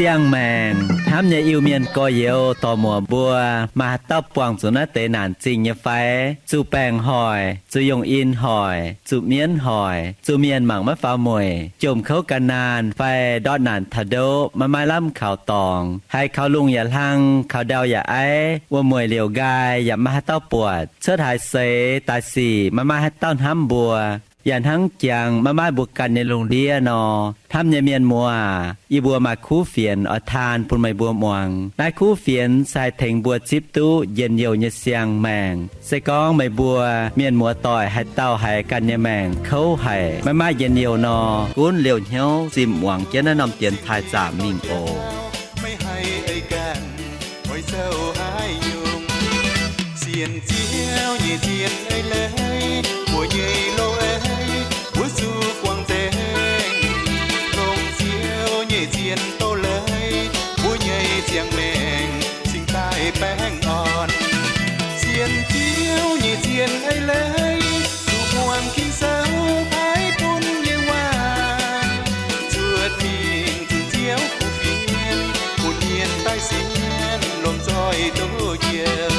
Siang-maengc hnamv nyei Iu-Mienh gorx-youz dorc-muoc mbuo, maaih haaix dauh buangh zuqc naaiv deix naanc zingh nyei fai? Zuqc baengc hoic, zuqc yongh in hoic, zuqc mienv hoic, zuqc mienh mangc maiv faaux mueic, jomc kouv gan naanh fai ndortv naanc taux ndoqv maiv maaih lamh kaux dorngx, haiz kaux lungh yaac hlang, kaux ndau yaac aiv, wuom-mueic liouc nqaai yaac maiv maaih haaix dauh buatc, cuotv haaix seix daaih sic maiv maaih haaix dauh hnamv mbuo, yaac hnangv jangx maiv maaih mbuo ganh nyei lungh ndiev nor. Hnamv nyei mienh muoz aac, yie mbuo maaih kuv fienx oix taan bun meih mbuo muangx. Naaiv kuv fienx se haih tengx mbuo zipv duqv njien-youh nyei siang-maengc. Se gorngv meih mbuo mienh muoz doic haaix dauh haiz ganh nyei maengc kouv haic, maiv maaih njien-youh nor, gunv liouh hnyouv zimh muangx jienv naaiv norm dienx taaih zaamc mingh oc. Meih haih eix ganh oix zoux haaix nyungc? Sienx Ziouv nyei zien eix leiz, mbuo nyei loz-eix mbuo zuqc guangc nzengc. Longc Ziouv nyei zien doz-leiz, mbuo nyei ziangh maengc cingx daaih baengh orn. Sienx Ziouv nyei zien eix leiz, zuqc muangx Ging-Sou paaiv bun nyei waac, zuotc mingh zunh Ziouv kuv fienx, bun mienh daaih sienx longc zoih duqv njoux.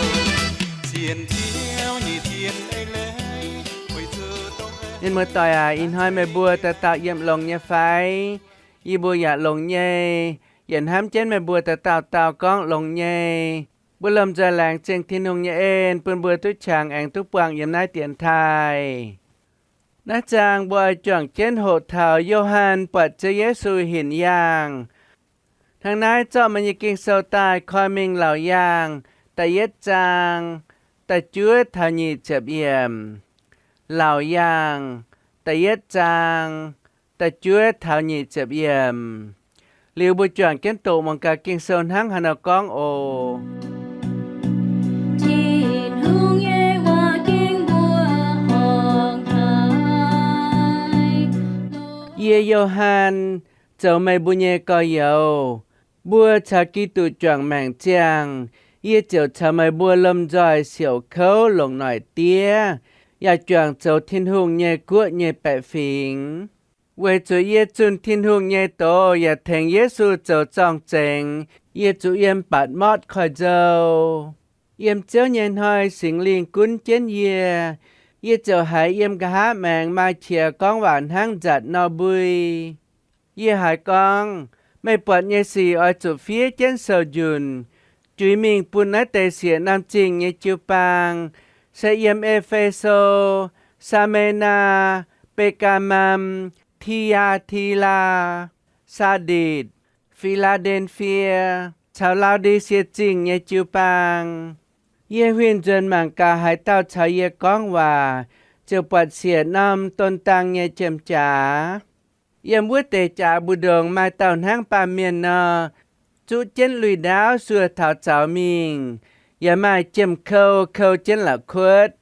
Sienx Ziouv nyei zien eix leiz, weic zuqc dongh Mienh muoz-doic aac, ih hnoi meih mbuo dauh dauh yiem longx nyei fai? Yie mbuo yaac longx nyei, yaac hnamv jienv meih mbuo dauh dauh dauh gorngv longx nyei. Mbuo lomh nzoih laengz zingh Tin-Hungh nyei en bun mbuo duqv qangx aengx duqv buangh yiem naaiv dienx taaih. Naaiv zaang mbuo oix juangc jienv hoqc taux Yo^han buatc Ziouv Yesu hinc yaangh. Hnangv naaiv zorqv meih nyei Ging-Sou daaih koi mingh Laauc Yaangh da'yietv zaang da'juov taux nyic ziepc yiemc. Laauc Yaangh da'yietv zaang da'juov taux nyic ziepc yiemc. Liuz mbuo juangc jienv doqc muangx gaax Ging-Sou hnangv haaix nor gorngv oc. Tin-Hungh nyei waac ging mbuo horngc haic. Yie, Yo^han, zoux meih mbuo nyei gorx-youz. Mbuo caux Giduc juangc maengc ziangh, yie ziouc caux meih mbuo lomh nzoih siouc kouv longc noic diev, yaac juangc zoux Tin-Hungh nyei guoqv nyei baeqc fingx. Weic zuqc yie zunh Tin-Hungh nyei doz yaac tengx Yesu zoux zorng-zengx, yie zuqc yiem Patmotv Koiv-Nzou. Yiem Ziouv nyei hnoi Singx Lingh gunv jienv yie, yie ziouc haiz yiem nqa'haav maengx maaih qiex gorngv waac hnangv nzatc nor mbui. Yie haiz gorngv, Meih buatc nyei sic oix zuqc fiev jienv sou-njunc, juix mingh bun naaiv deix siec norm zingh nyei jiu-baang, se yiem E^fe^so, Saa^me^naa, Mbe^gaa^mam, Ti^yaa^ti^laa, Saa^nditc, Fi^laa^nden^fie, caux Lau^ndi^sie Zingh nyei jiu-baang. Yie huih nzuonx mangc gaax haaix dauh caux yie gorngv waac, ziouc buatc siec norm don dang nyei jiem-jaax. Yiem wuov deix jaax mbu'ndongx maaih dauh hnangv baamh mienh nor, zuqv jienv lui-ndaauv suoh taux zaux mingh, yaac maaih jiem-kou kou jienv la'kuotv.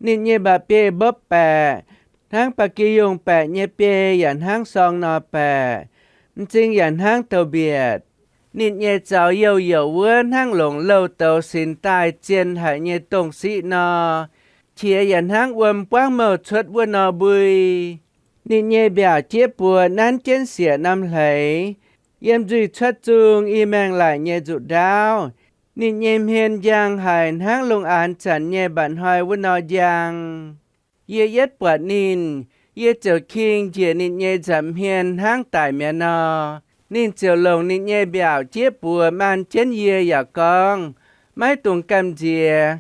Ninh nyei mba'biei mbopv baeqc, hnangv ba'gi yungh baeqc nyei biei yaac hnangv sorng nor baeqc, m'zing yaac hnangv douz-mbietc. Ninh nyei zaux youh youc wuov hnangv longc louh douz sinx daaih zien haic nyei dongh siqv nor, qiex yaac hnangv wuom buangv mouh cuotv wuov nor mbui. Ninh nyei mbiaauc jieqv buoz nanv jienv siec norm hleix, yiem nzuih cuotv zung i maengh laaic nyei nzuqc ndaauv. Ninh nyei hmien njang haic hnangv lungh aanx zanc nyei mba'hnoi wuov nor njang. Yie yietv buatc ninh, yie ziouc king njiec ninh nyei nza'hmien hnangv daic mi'aqv nor. Ninh ziouc longc ninh nyei mbiaauc jieqv buoz maan jienv yie yaac gorngv, Maiv dungx gamh nziex.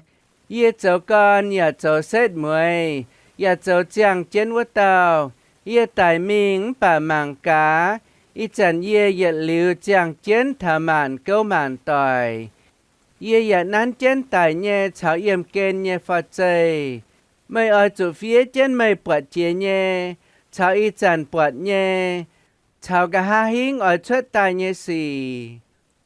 Yie zoux gorn yaac zoux setv mueiz, yaac zoux ziangh jienv wuov dauh. Yie daic mingh mv baac mangc gaax, ih zanc yie yietc liuz ziangh jienv taux maanc gouv maanc doic. Yie yaac nanv jienv daic nyei caux yiemh gen nyei forv-zeih. Meih oix zuqc fiev jienv meih buatc jiex nyei, caux ih zanc buatc nyei, caux nqa'haav hingv oix cuotv daaih nyei sic.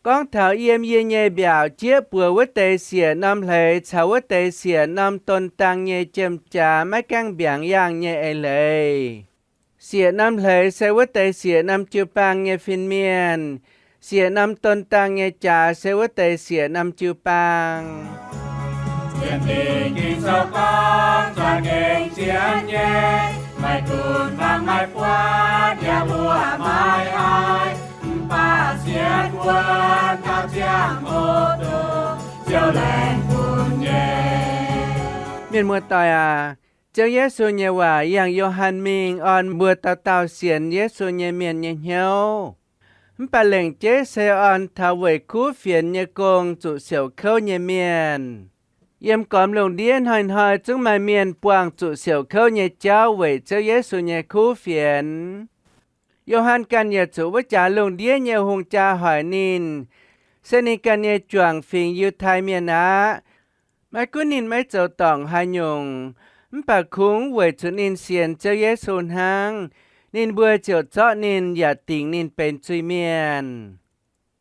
Gorngv taux yiem yie nyei mbiaauc jieqv buoz wuov deix siec norm hleix caux wuov deix siec norm don dang nyei jiem-jaax maiv gaengh mbiaangx yaangh nyei eix leiz. Siec norm hleix se wuov deix siec norm jiu-baang nyei fin-mienh, Siec norm don dangh nyei jaax se wuov deix siec norm jiu-baang. Sienx Dingc Ging-Sou gorngv, za'gengh sienx nyei, maiv gunv fangx maiv buatc yaac mbuoqc maiv haih, mv baac sienx wuonv taux ziangh hoc dongh Ziouv laengz bun nyei. Mienh muoz-doic aac, Ziouv Yesu nyei waac yangh Yo^han mingh orn mbuo dauh dauh sienx Yesu nyei mienh nyei hnyouv. Mv baac lengc jeiv se orn taux weic kuv fienx nyei gong zuqc siouc kouv nyei mienh. Yiem gormx lungh ndiev hnoi-hnoi zungv maaih mienh buangh zuqc siouc kouv nyei jauv weic Ziouv Yesu nyei kuv fienx. Yo^han ganh yaac zuqc wuov jaax lungh ndiev nyei hungh jaa hoic ninh, se ninh ganh nyei juangc fingx Yiutai Mienh aqv. Maiv gunv ninh maiv zoux dorngc haaix nyungc, mv baac kungx weic zuqc ninh sienx Ziouv Yesu hnangv, ninh mbuo ziouc zorqv ninh yaac dingc ninh benx zuiz-mienh,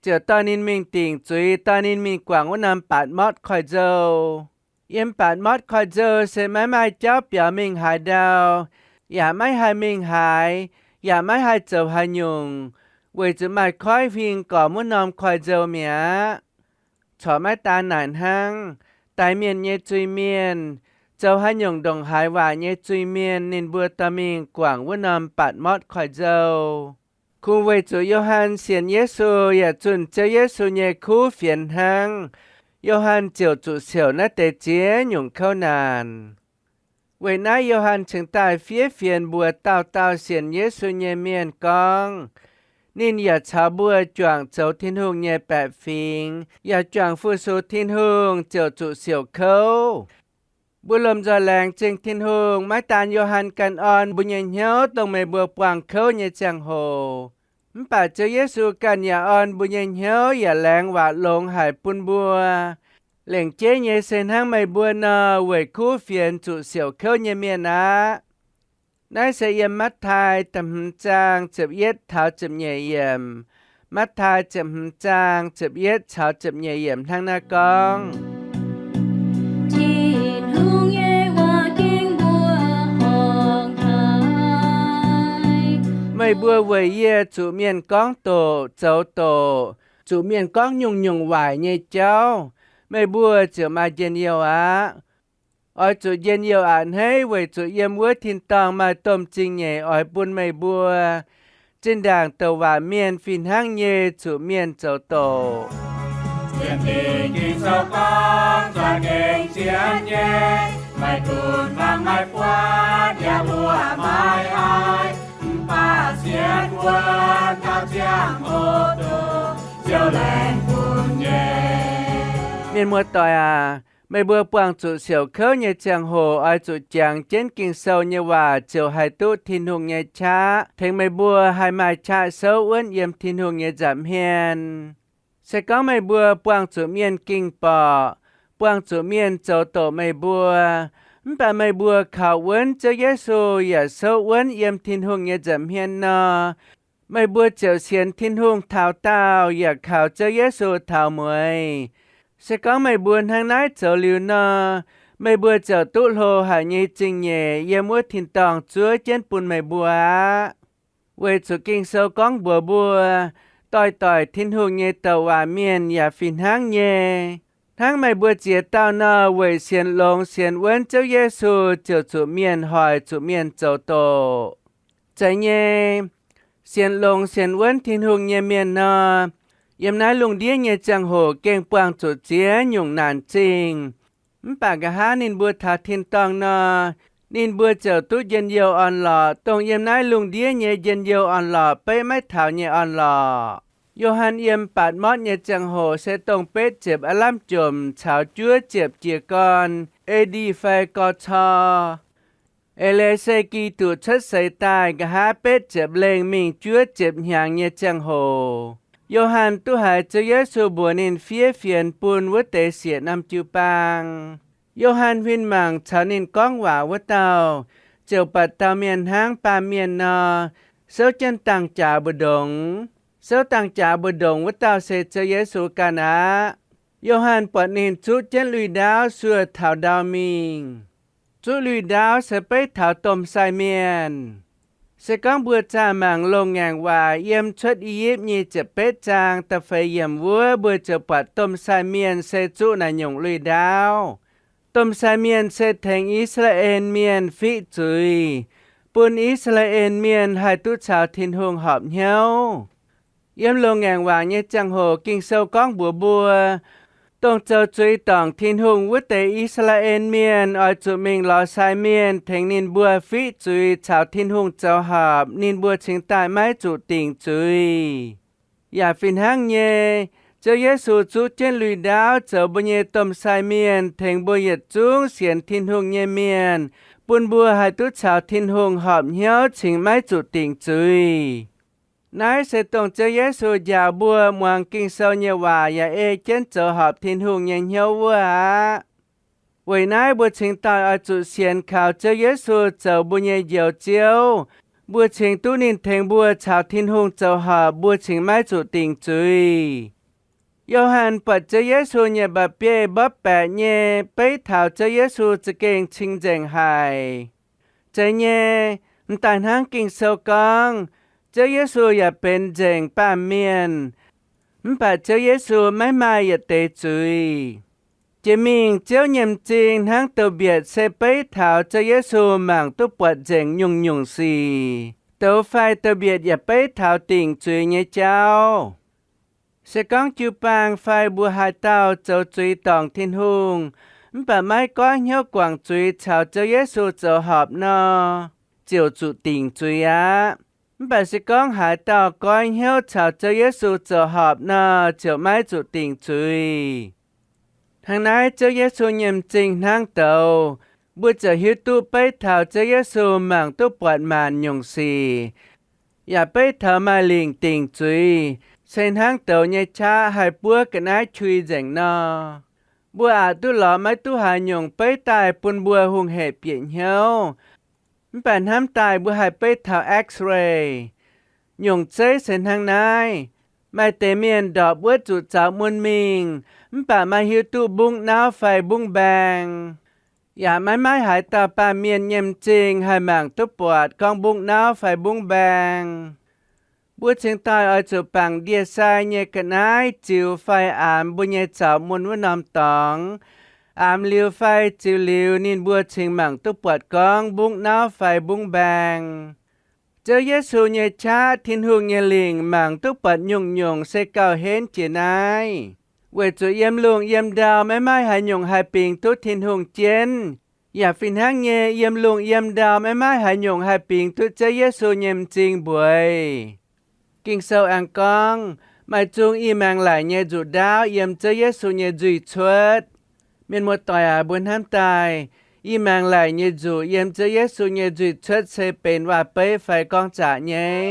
ziouc dorh ninh mingh dingc zuiz, dorh ninh mingh guangc wuov norm Baatc Motv Koiv-Nzou. Yiem Baatc Motv Koiv-Nzou se maiv maaih jauv biaux mingh haaix ndau, yaac maiv haih mingh haaix, yaac maiv haih zoux haaix nyungc, weic zuqc maaih koiv huing gormx wuov norm koiv-nzou mi'aqv. Corc maiv daan naaic hnangv, daix mienh nyei zuiz-mienh, zoux haaix nyungc ndongc haaix waac nyei zuiz-mienh, ninh mbuo dorh mingh guangc wuov norm Baatc Motv Koiv-Nzou. Kungx weic zuqc Yo^han sienx Yesu yaac zunh Ziouv Yesu nyei kuv fienx hnangv, Yo^han ziouc zuqc siouc naaiv deix ziex nyungc kouv naanc. Weic naaiv Yo^han cingx daaih fiev fienx mbuox dauh dauh sienx Yesu nyei mienh gorngv, ninh yaac caux mbuo juangc zoux Tin-Hungh nyei baeqc fingx, yaac juangc fu-sux Tin-Hungh ziouc zuqc siouc kouv. Mbuo lomh nzoih laengz zingh Tin-Hungh, maiv daan Yo^han ganh orn mbuo nyei hnyouv dongh meih mbuo buangh kouv nyei ziangh hoc, mv baac Ziouv Yesu ganh yaac orn mbuo nyei hnyouv yaac laengz waac longx haic bun mbuo. Lengc jeiv nyei se hnangv meih mbuo nor weic kuv fienx zuqc siouc kouv nyei mienh aqv. Naaiv se yiem Matv^tai da'hmz zaang ziepc yietv taux ziepc nyeic yiemc. Matv^tai ziepc hmz zaang ziepc yietv caux ziepc nyeic yiemc hnangv naaiv gorngv, Tin-Hungh nyei waac ging mbuo horngc haic. Meih mbuo weic yie zuqc mienh gorngv doqc zoux doqc, zuqc mienh gorngv nyungc-nyungc waaic nyei jauv, meih mbuo ziouc maaih njien-youh aqv. Oix zuqc njien-youh a'hneiv weic zuqc yiem wuov tin-dorngh maaih domh zingh nyeic oix bun meih mbuo. Zinh ndaangc douc waac mienh fih hnangv nyei zuqc mienh zoux doqc. Sienx Dingc Ging-Sou gorngv, za'gengh sienx nyei, maiv gunv fangx maiv buatc yaac mbuoqc maiv haih, mv baac sienx wuonv taux ziangh hoc dongh Ziouv laengz bun nyei. Mienh muoz-doic aac, meih mbuo buangh zuqc siouc kouv nyei ziangh hoc oix zuqc jangx jienv Ging-Sou nyei waac ziouc haih duqv Tin-Hungh nyei qaqv tengx meih mbuo haih maaih qaqv souv wuonv yiem Tin-Hungh nyei nza'hmien. Se gorngv meih mbuo buangh zuqc mienh ging-borqc, buangh zuqc mienh zoux doqc meih mbuo, mv baac meih mbuo kaux wuonv Ziouv Yesu yaac souv wuonv yiem Tin-Hungh nyei nza'hmien nor, meih mbuo ziouc sienx Tin-Hungh taux daauh yaac kaux Ziouv Yesu taux mueiz. Se gorngv meih mbuo hnangv naaiv zoux liuz nor, meih mbuo ziouc duqv hlo haic nyei zingh nyeic yiem wuov tin-dorngh zuov jienv bun meih mbuo aqv. Weic zuqc Ging-Sou gorngv mbuox mbuo, doix-doic Tin-Hungh nyei douc waac mienh yaac fih hnangv nyei. Hnangv meih mbuo ziex dauh nor, weic sienx longx sienx wuonv Ziouv Yesu ziouc zuqc mienh hoic, zuqc mienh zoux doqc. Zeiz nyei, sienx longx sienx wuonv Tin-Hungh nyei mienh nor, yiem naaiv lungh ndiev nyei ziangh hoc gengh buangh zuqc ziex nyungc naanc zingh. Mv baac nqa'haav ninh mbuo taux tin-dorngh nor, ninh mbuo ziouc duqv njien-youh orn-lorqc, dongh yiem naaiv lungh ndiev nyei njien-youh orn-lorqc, beiv maiv taux nyei orn-lorqc. Yo^han yiem Baatc Motv nyei ziangh hoc se dongh betv ziepc aav lamh jomc caux juov ziepc jiez gorn A D fai gor cor. Eix leiz se Giduc cuotv seix daaih nqa'haav betv ziepc lengh mingh juov ziepc hnyangx nyei ziangh hoc. Yo^han duqv haiz Ziouv Yesu mbuox ninh fiev fienx bun wuov deix siec norm jiu-baang. Yo^han huin mangc caux ninh gorngv waac wuov dauh, ziouc buatc dauh mienh hnangv baamh mienh nor, souv jienv dangh jaax mbu'ndongx. Souv dangh jaax mbu'ndongx wuov dauh se Ziouv Yesu ganh aqv. Yo^han buatc ninh zuqv jienv lui-ndaauv sueih taux ndau mingh. Zuqv lui-ndaauv se beiv taux domh sai mienh. Se gorngv mbuo zaah mangc loz-ngaengc waac yiem Cuotv I^yipv nyic ziepc betv zaang da'feix yiemc wuov, mbuo ziouc buatc domh sai mienh se zuqv naaic nyungc lui-ndaauv. Domh sai mienh se tengx I^saa^laa^en Mienh fiqv zuiz, bun I^saa^laa^en Mienh haih duqv caux Tin-Hungh horpc hnyouv. Yiem loz-ngaengc waac nyei ziangh hoc Ging-Sou gorngv mbuox mbuo, dongh zoux zuiz dorngc Tin-Hungh wuov deix I^saa^laa^en Mienh oix zuqc mingh lorz sai mienh tengx ninh mbuo fiqv zuiz caux Tin-Hungh zoux horpc, ninh mbuo cingx daaih maiv zuqc dingc zuiz. Yaac fih hnangv nyei, Ziouv Yesu zuqv jienv lui-ndaauv zoux mbuo nyei domh sai mienh tengx mbuo yietc zungv sienx Tin-Hungh nyei mienh, bun mbuo haih duqv caux Tin-Hungh horpc hnyouv cingx maiv zuqc dingc zuiz. Naaiv se dongh Ziouv Yesu njaaux mbuo muangx Ging-Sou nyei waac yaac ei jienv zoux horpc Tin-Hungh nyei hnyouv wuov aqv. Weic naaiv mbuo cingx daaih oix zuqc sienx kaux Ziouv Yesu zoux mbuo nyei Njoux Ziouv, mbuo cingx duqv ninh tengx mbuo caux Tin-Hungh zoux horpc, mbuo cingx maiv zuqc dingc zuiz. Yo^han buatc Ziouv Yesu nyei mba'bieiv mborqv baeqc nyei beiv taux Ziouv Yesu za'gengh cing-nzengc haic. Zeiz nyei, m'daaih hnangv Ging-Sou gorngv, Ziouv Yesu yaac benx nzengc baamh mienh, mv baac Ziouv Yesu maiv maaih yietc deix zuiz. Jiex mingh Ziouv nyei m'zing hnangv douz-mbietc se beiv taux Ziouv Yesu mangc duqv buatc nzengc nyungc-nyungc sic. Douz fai douz-mbietc yaac beiv taux dingc zuiz nyei jauv. Se gorngv jiu-baang fai mbuo haaix dauh zoux zuiz dorngc Tin-Hungh, mv baac maiv goiv hnyouv guangc zuiz caux Ziouv Yesu zoux horpc nor, ziouc zuqc dingc zuiz aqv. Mv baac se gorngv haaix dauh goiv hnyouv caux Ziouv Yesu zoux horpc nor, ziouc maiv zuqc dingc zuiz. Hnangv naaiv Ziouv Yesu nyei m'zing hnangv douz, mbuo ziouc hiuv duqv beiv taux Ziouv Yesu mangc duqv buatc maanc nyungc sic, yaac beiv taux maaih lingc dingc zuiz, se hnangv douz nyei qaqv haih buov ga'naaiv qui nzengc nor. Mbuo aqc duqv lorz maiv duqv haaix nyungc beiv daaih bun mbuo hungh hec bieqc hnyouv. Mv baac hnamv daaih mbuo haih beiv taux X-ray. Nyungc zeiv se hnangv naaiv. Maaih deix mienh ndorpc wuov zuqc zaux mun mingh, mv baac maiv hiuv duqv mbungv nauv fai mbungv mbaeng. Yaac maiv maaih haaix dauh baamh mienh nyei m'zing haih mangc duqv buatc gorngv mbungv nauv fai mbungv mbaeng. Mbuo cingx daaih oix zuqc bangc ndie-sai nyei ga'naaiv ziux fai aamx mbuo nyei zaux mun wuov norm dorngx, aamx liuz fai ziux liuz ninh mbuo cingx mangc duqv buatc gorngv mbungv nauv fai mbungv mbaeng. Ziouv Yesu nyei qaqv, Tin-Hungh nyei lingc mangc duqv buatc nyungc-nyungc se gauh henv jiex naaiv. Weic zuqc yiem lungh yiem ndau maiv maaih haaix nyungc haih bingx duqv Tin-Hungh jienv. Yaac fih hnangv nyei, yiem lungh yiem ndau maiv maaih haaix nyungc haih bingx duqv Ziouv Yesu nyei m'zing mbueiz. Ging-Sou aengx gorngv, maaih zung i maengx laic nyei nzuqc ndaauv yiem Ziouv Yesu nyei nzuih cuotv. Mienh muoz-doic aac, mbuo hnamv daaih, i maengx laic nyei nzuqc yiem Ziouv Yesu nyei nzuih cuotv se benx waac-beiv fai gorngv zaqc nyei?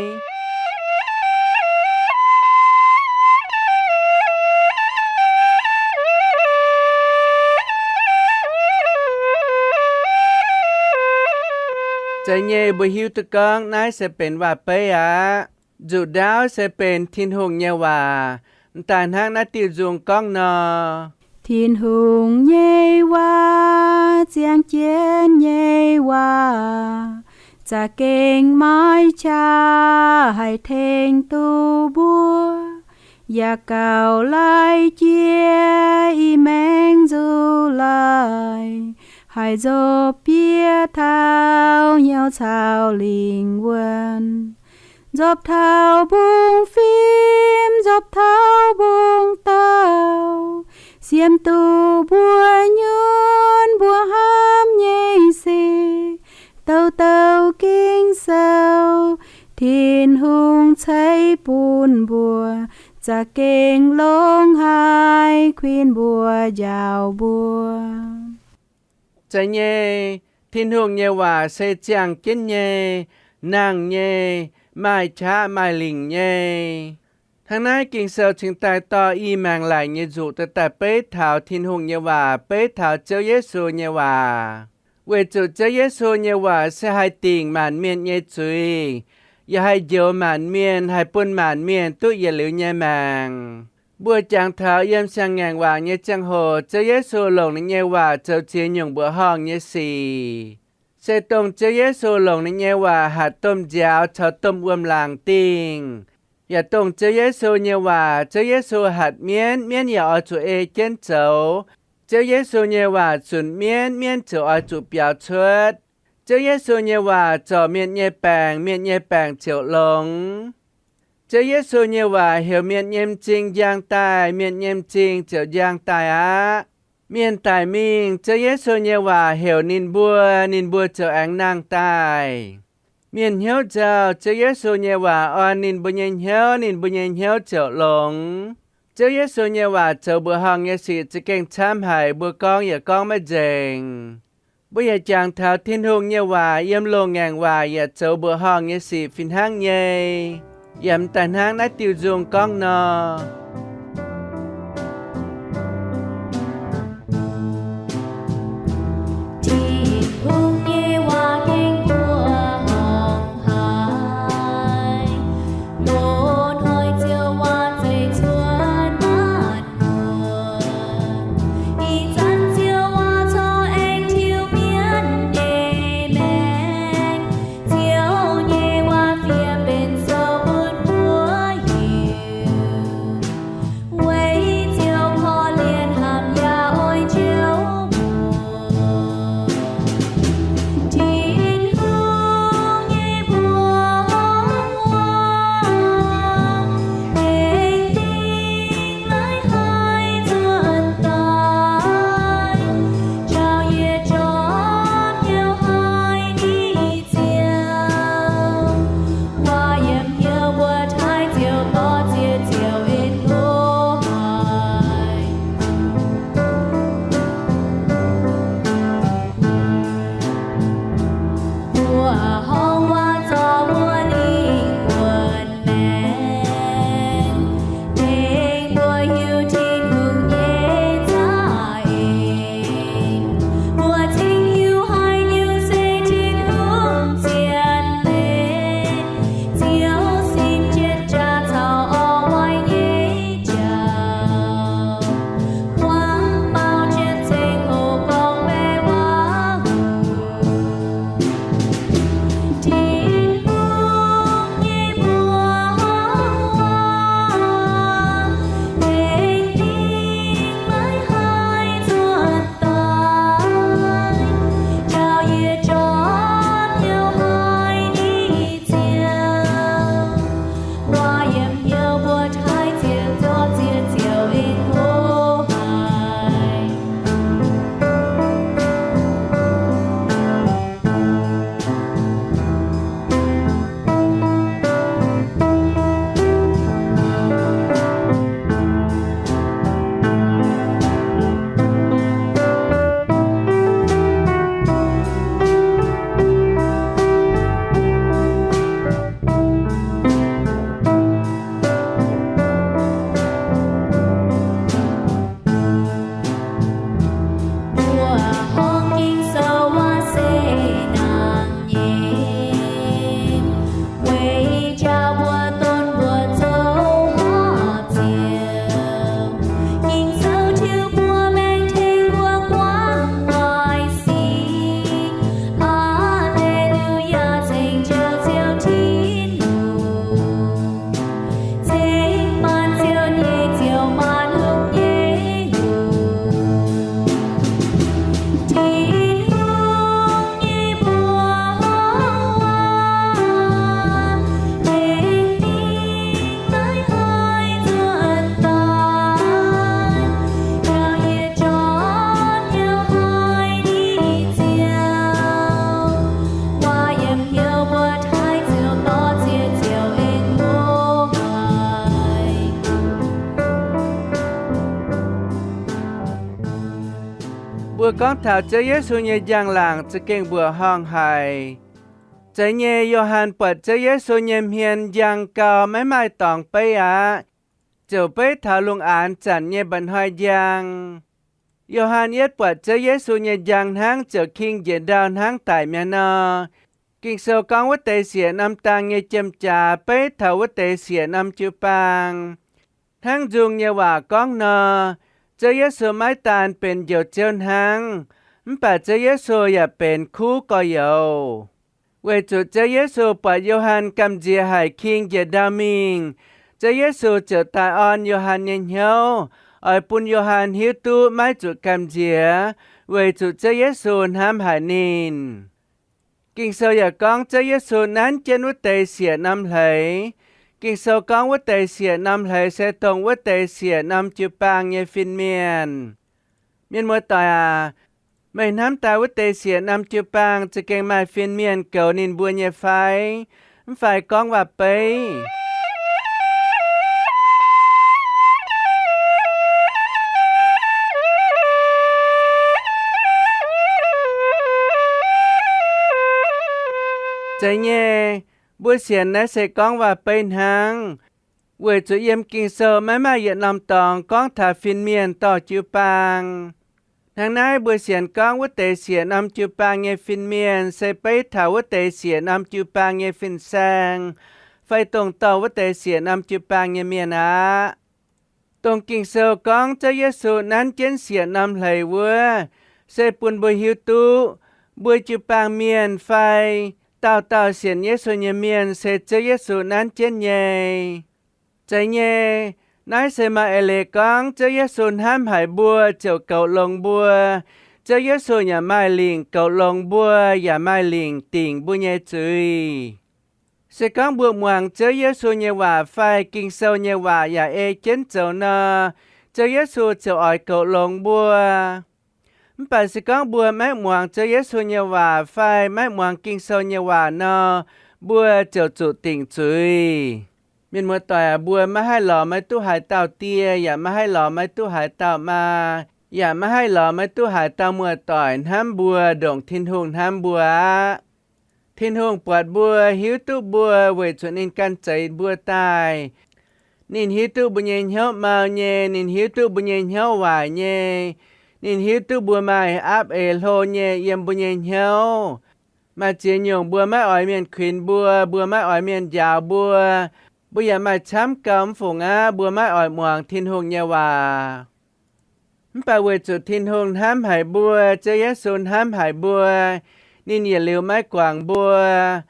Zeiz nyei, mbuo hiuv duqv gorngv naaiv se benx waac-beiv aqv. Nzuqc ndaauv se benx Tin-Hungh nyei waac, m'daaih hnangv naaiv diuh nzung gorngv nor: Tin-Hungh nyei waac ziangh jienv nyei waac, za'gengh maiv qaqv haih tengx duqv mbuo, yaac gauh laiv jiex i maengx nzuqc laic, haih nzopv bieqc taux hnyouv caux lingh wuonh, nzopv taux mbungv fim, nzopv taux mbungv dauh, siemx duqv mbuo nyunc mbuo hnamv nyei sic. Douc douc Ging-Sou Tin-Hungh ceix bun mbuo, za'gengh longx haic kuinx mbuo njaaux mbuo. Zeiz nyei, Tin-Hungh nyei waac se ziangh jienv nyei, nangh nyei, maaih qaqv maaih lingc nyei. Hnangv naaiv Ging-Sou cingx daaih dorh i maengx laic nyei nzuqc daaih beiv taux Tin-Hungh nyei waac, beiv taux Ziouv Yesu nyei waac. Weic zuqc Ziouv Yesu nyei waac se haih dingc maanc mienh nyei zuiz, yaac haih njoux maanc mienh, haih bun maanc mienh duqv yietc liuz nyei maengc. Mbuo jangx taux yiem siang-ngaengc waac nyei ziangh hoc, Ziouv Yesu longc ninh nyei waac zoux ziex nyungc mbuoqc horngh nyei sic. se dongh Ziouv Yesu longc ninh nyei waac hatc domh nziaaux caux domh wuom-laangc dingh. Yaac dongh Ziouv Yesu nyei waac, Ziouv Yesu hatc mienv, mienv yaac oix zuqc ei jienv zoux. Ziouv Yesu nyei waac zunc mienv, mienv ziouc oix zuqc biaux cuotv. Ziouv Yesu nyei waac zorc mienh nyei baengc, mienh nyei baengc ziouc longx. Ziouv Yesu nyei waac heuc mienh nyei m'zing njang daaih, mienh nyei m'zing ziouc njang daaih aqv. Mienh daic mingh, Ziouv Yesu nyei waac heuc ninh mbuo, ninh mbuo ziouc aengx nangh daaih. Mienh hnyouv nzauh, Ziouv Yesu nyei waac orn ninh mbuo nyei hnyouv, ninh mbuo nyei hnyouv ziouc longx. Ziouv Yesu nyei waac zoux mbuoqc horngh nyei sic za'gengh camv haic, mbuo gorngv yaac gorngv maiv nzengc. Mbuo yaac jangx taux Tin-Hungh nyei waac yiem loz-ngaengc waac yaac zoux mbuoqc horngh nyei sic fih hnangv nyei. Yaac m'daaih hnangv naaiv diuh nzung gorngv nor. Tin-Hungh nyei waac gengh mbuoqc horngh haic, loz-hnoi Ziouv waac zeiz cuotv maanc muotc. Ih zanc Ziouv waac corc aengx tiuv mienv nyei maengc. Ziouv nyei waac fiev benx sou bun mbuo hiuv. Weic Ziouv korv-lienh hnamv yaac oix njoux muoc. Tin-Hungh nyei mbuoqc horngh waac aengx dingh maiv haih nzuonx daaih. Njaaux yietc jorm hnyouv haic ninh Ziouv. Waac yiem hnyouv mbuo taaih Ziouv, dorh ziex Ziouv en hlo haic. Mbuoqc horngh waac zorc mbuo lingh wuonh maengc, tengx mbuo hiuv Tin-Hungh nyei za'eix. Mbuo cingx hiuv haaix nyungc se Tin-Hungh zien leiz. Ziouv sin jienv jaax caux orv waaic nyei jauv, muangx baaux jienv ceng-hoc gorngv-baeqc waac-huc. Tin-Hungh nyei mbuoqc horngh waac aengx dingh maiv haih nzuonx daaih. Njaaux yietc jorm hnyouv haic ninh Ziouv. Waac yiem hnyouv mbuo taaih Ziouv, dorh ziex Ziouv en hlo haic. Mbuoqc horngh Ging-Sou waac se nangh nyei, weic njaaux mbuo donv mbuo zoux horpc Ziouv. Ging-Sou tiuv mbuo maengc, tengx mbuo guangc waaic sic. Aa^le^lu^yaa, ceng-joux Ziouv Tin-Hungh, ceng maanc Ziouv nyei Ziouv, maanc hungh nyei Hungh. Tin-Hungh nyei mbuoqc horngh waac aengx dingh maiv haih nzuonx daaih. Njaaux yietc jorm hnyouv haic ninh Ziouv. Waac yiem hnyouv mbuo taaih Ziouv, dorh ziex Ziouv en hlo haic. Mbuo gorngv taux Ziouv Yesu nyei njang-laangc za'gengh mbuoqc horngh haic. Zeiz nyei, Yo^han buatc Ziouv Yesu nyei hmien njang gau, maiv maaih dorngx beiv aqv. Ziouc beiv taux lungh aanx zanc nyei mba'hnoi njang. Yo^han yietv buatc Ziouv Yesu nyei njang hnangv ziouc king njiec ndau hnangv daic mi'aqv nor. Ging-Sou gorngv wuov deix siec norm dang nyei jiem-jaax beiv taux wuov deix siec norm jiu-baang. Hnangv nzung nyei waac gorngv nor, Ziouv Yesu maiv daan benx Njoux Ziouv hnangv, Mv baac Ziouv Yesu yaac benx kuv gorx-youz. Weic zuqc Ziouv Yesu buatc Yo^han gamh nziex haic king njiec ndau mingh, Ziouv Yesu ziouc daaih orn Yo^han nyei hnyouv, oix bun Yo^han hiuv duqv maiv zuqc gamh nziex, weic zuqc Ziouv Yesu hnamv haic ninh. Ging-Sou yaac gorngv Ziouv Yesu nanv jienv wuov deix siec norm hleix. Ging-Sou gorngv wuov deix siec norm hleix se dongh wuov deix siec norm jiu-baang nyei fin-mienh. Mienh muoz-doic aac, meih hnamv daaih wuov deix siec norm jiu-baang za'gengh maaih fin-mienh goux ninh mbuo nyei fai? Mv fai gorngv waac-beiv? Zeiz nyei, mbuo sienx naaiv se gorngv waac-beiv hnangv, weic zuqc yiem Ging-Sou maiv maaih yietc norm dorngx gorngv taux fin-mienh dorh jiu-baang. Hnangv naaiv mbuo sienx gorngv wuov deix siec norm jiu-baang nyei fin-mienh se beiv taux wuov deix siec norm jiu-baang nyei fin-saeng, fai dongh dorh wuov deix siec norm jiu-baang nyei mienh aqv. Dongh Ging-Sou gorngv Ziouv Yesu nanv jienv siec norm hleix wuov, se bun mbuo hiuv duqv mbuo jiu-baang mienh fai dauh dauh sienx Yesu nyei mienh se Ziouv Yesu nanv jienv nyei. Zeiz nyei, naaiv se maaih eix leiz gorngv Ziouv Yesu hnamv haic mbuo ziouc goux longx mbuo. Ziouv Yesu yaac maaih lingc goux longx mbuo, yaac maaih lingc dingc mbuo nyei zuiz. Se gorngv mbuo muangx Ziouv Yesu nyei waac fai Ging-Sou nyei waac yaac ei jienv zoux nor, Ziouv Yesu ziouc oix goux longx mbuo. Mv baac se gorngv mbuo maiv muangx Ziouv Yesu nyei waac fai maiv muangx Ging-Sou nyei waac nor, mbuo ziouc zuqc dingc zuiz. Mienh muoz-doic aac, mbuo maiv haih lorz maiv duqv haaix dauh die, yaac maiv haih lorz maiv duqv haaix dauh maa, yaac maiv haih lorz maiv duqv haaix dauh muoz-doic hnamv mbuo ndongc Tin-Hungh hnamv mbuo aqv. Tin-Hungh buatc mbuo, hiuv duqv mbuo weic zuqc ninh ganh zeix mbuo daaih. Ninh hiuv duqv mbuo nyei hnyouv mau nyei, ninh hiuv duqv mbuo nyei hnyouv waaic nyei, ninh hiuv duqv mbuo maaih aapv eix hlo nyei yiem mbuo nyei hnyouv. Maaih ziex nyungc mbuo maiv oix mienh kuinx mbuo, mbuo maiv oix mienh njaaux mbuo, mbuo yaac maaih camv gau mv fungc aqv, mbuo maiv oix muangx Tin-Hungh nyei waac. Mv baac weic zuqc Tin-Hungh hnamv haic mbuo, Ziouv Yesu hnamv haic mbuo, ninh yietc liuz maiv guangc mbuo.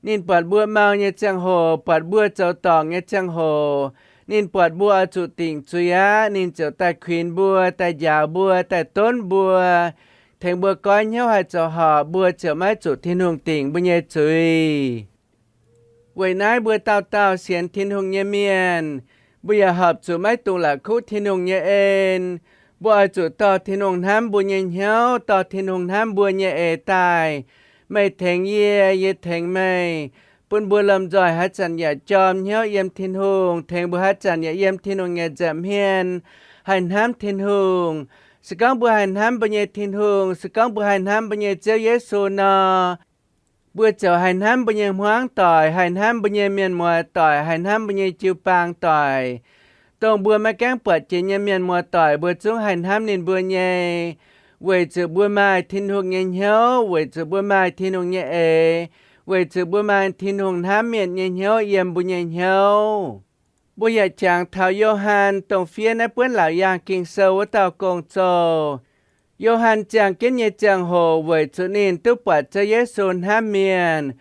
Ninh buatc mbuo mau nyei ziangh hoc, buatc mbuo zoux dorngc nyei ziangh hoc, ninh buatc mbuo oix zuqc dingc zuiz aqv, ninh ziouc daaih kuinx mbuo, daaih njaaux mbuo, daaih donv mbuo, tengx mbuo goiv hnyouv haih zoux horpc, mbuo ziouc maiv zuqc Tin-Hungh dingc mbuo nyei zuiz. Weic naaiv mbuo dauh dauh sienx Tin-Hungh nyei mienh, mbuo yaac horpc zuqc maiv dungx la'kuqv Tin-Hungh nyei en. Mbuo oix zuqc dorh Tin-Hungh hnamv mbuo nyei hnyouv, dorh Tin-Hungh hnamv mbuo nyei eix daaih. Meih tengx yie, yie tengx meih, bun mbuo lomh nzoih haaix zanc yaac jorm hnyouv yiem Tin-Hungh, tengx mbuo haaix zanc yaac yiem Tin-Hungh nyei nza'hmien haih hnamv Tin-Hungh. Se gorngv mbuo haih hnamv mbuo nyei Tin-Hungh, se gorngv mbuo haih hnamv mbuo nyei Ziouv Yesu nor, mbuo ziouc haih hnamv mbuo nyei hmuangv doic, haih hnamv mbuo nyei mienh muoz doic, haih hnamv mbuo nyei jiu-baang doic. Dongh mbuo maiv gaengh buatc jiex nyei mienh muoz doic, mbuo zungv haih hnamv ninh mbuo nyei, weic zuqc mbuo maaih Tin-Hungh nyei hnyouv, weic zuqc mbuo maaih Tin-Hungh nyei eix, weic zuqc mbuo maaih Tin-Hungh hnamv mienh nyei hnyouv yiem mbuo nyei hnyouv. Mbuo yaac jangx taux Yo^han, dongh fiev naaiv buonv laauc yaangh Ging-Sou wuov dauh gong-zoh. Yo^han ziangh jienv nyei ziangh hoc weic zuqc ninh duqv buatc Ziouv Yesu hnamv mienh.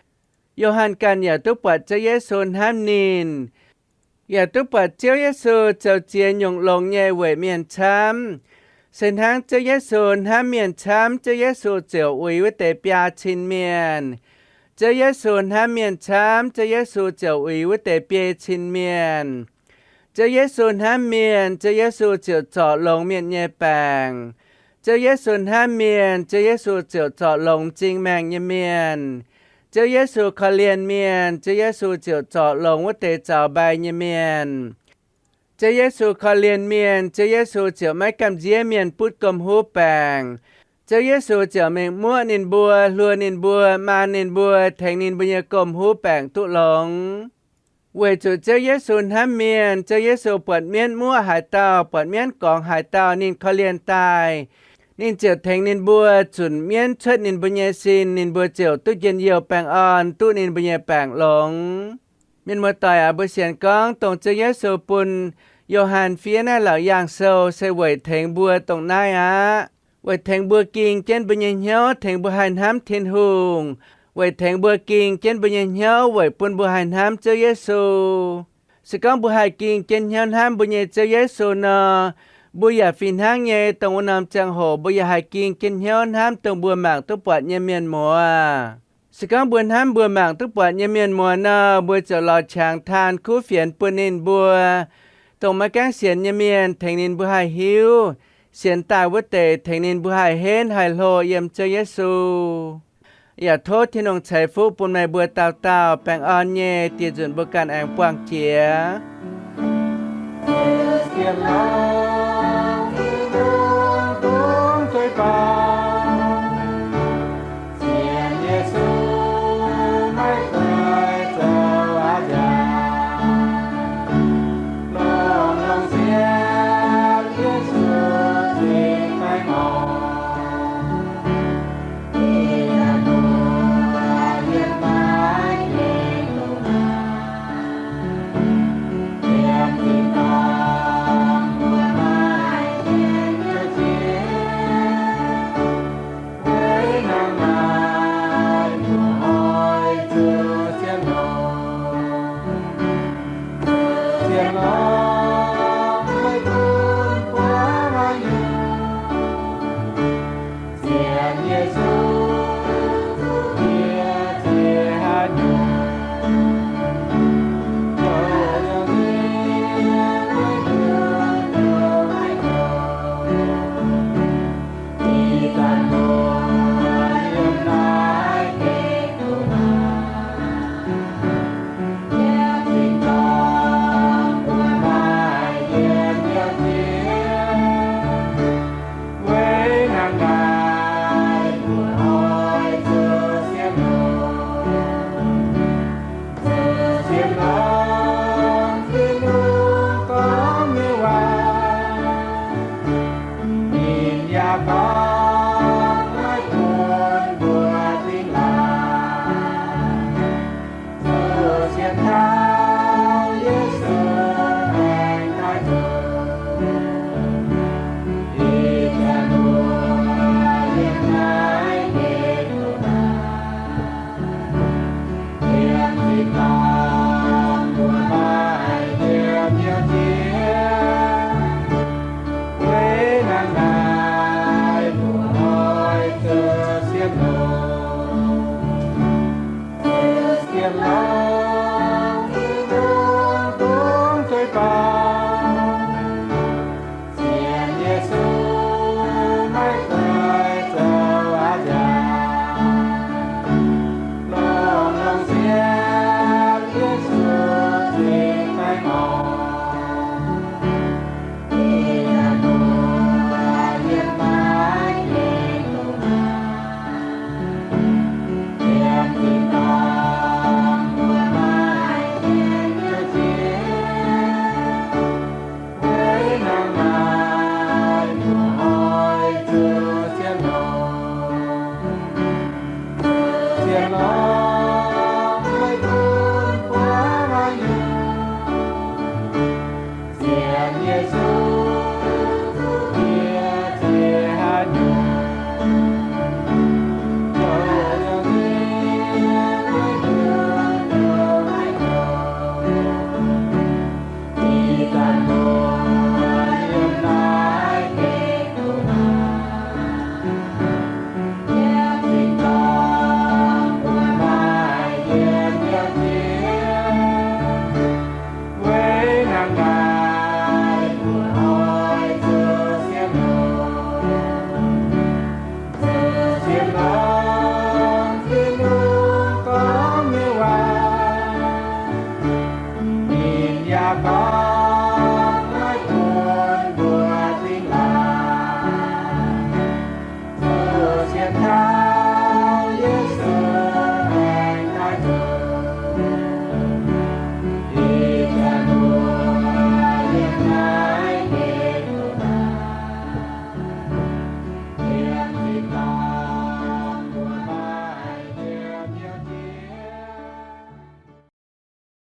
Yo^han ganh yaac duqv buatc Ziouv Yesu hnamv ninh, yaac duqv buatc Ziouv Yesu zoux ziex nyungc longx nyei weic mienh camv. Se hnangv Ziouv Yesu hnamv mienh camv, Ziouv Yesu ziouc uix wuov deix biaa cin mienh. Ziouv Yesu hnamv mienh camv, Ziouv Yesu ziouc uix wuov deix biei cin mienh. Ziouv Yesu hnamv mienh, Ziouv Yesu ziouc zorc longx mienh nyei baengc. Ziouv Yesu hnamv mienh, Ziouv Yesu ziouc zorc longx m'zing maengh nyei mienh. Ziouv Yesu korv-lienh mienh, Ziouv Yesu ziouc zorc longx wuov deix zaux mbai nyei mienh. Ziouv Yesu korv-lienh mienh, Ziouv Yesu ziouc maiv gamh nziev mienh butv gomh huv baengc. Ziouv Yesu ziouc mingh muoqv ninh mbuo, hluo ninh mbuo, maan ninh mbuo, tengx ninh mbuo nyei gomh huv baengc duqv longx. Weic zuqc Ziouv Yesu hnamv mienh, Ziouv Yesu buatc mienv muoqv haaix dauh, buatc mienv gorngx haaix dauh ninh korv-lienh daaih, ninh ziouc tengx ninh mbuo zunc mienv cuotv ninh mbuo nyei sin, ninh mbuo ziouc duqv njien-youh baengh orn, duqv ninh mbuo nyei baengc longx. Mienh muoz-doic aac, mbuo sienx gorngv dongh Ziouv Yesu bun Yo^han fiev naaiv laauc yaangh sou se weic tengx mbuo dongh naaiv aqv. weic tengx mbuo ging jienv mbuo nyei hnyouv tengx mbuo haih hnamv Tin-Hungh, weic tengx mbuo ging jienv mbuo nyei hnyouv weic bun mbuo haih hnamv Ziouv Yesu. Se gorngv mbuo haih ging jienv hnyouv hnamv mbuo nyei Ziouv Yesu nor, mbuo yaac fih hnangv nyei dongh wuov norm ziangh hoc mbuo yaac haih ging jienv hnyouv hnamv dongh mbuo mangc duqv buatc nyei mienh muoz. Se gorngv mbuo hnamv mbuo mangc duqv buatc nyei mienh muoz nor, mbuo ziouc lorz qangx taan kuv fienx bun ninh mbuo, dongh maiv gaengh sienx nyei mienh, tengx ninh mbuo haih hiuv, sienx daaih wuov deix tengx ninh mbuo haih henv haih hlo yiem Ziouv Yesu. Yaac tov Tin-Hungh ceix fuqv bun meih mbuo dauh dauh baengh orn nyei diec nzunc mbuo ganh aengx buangh jiex.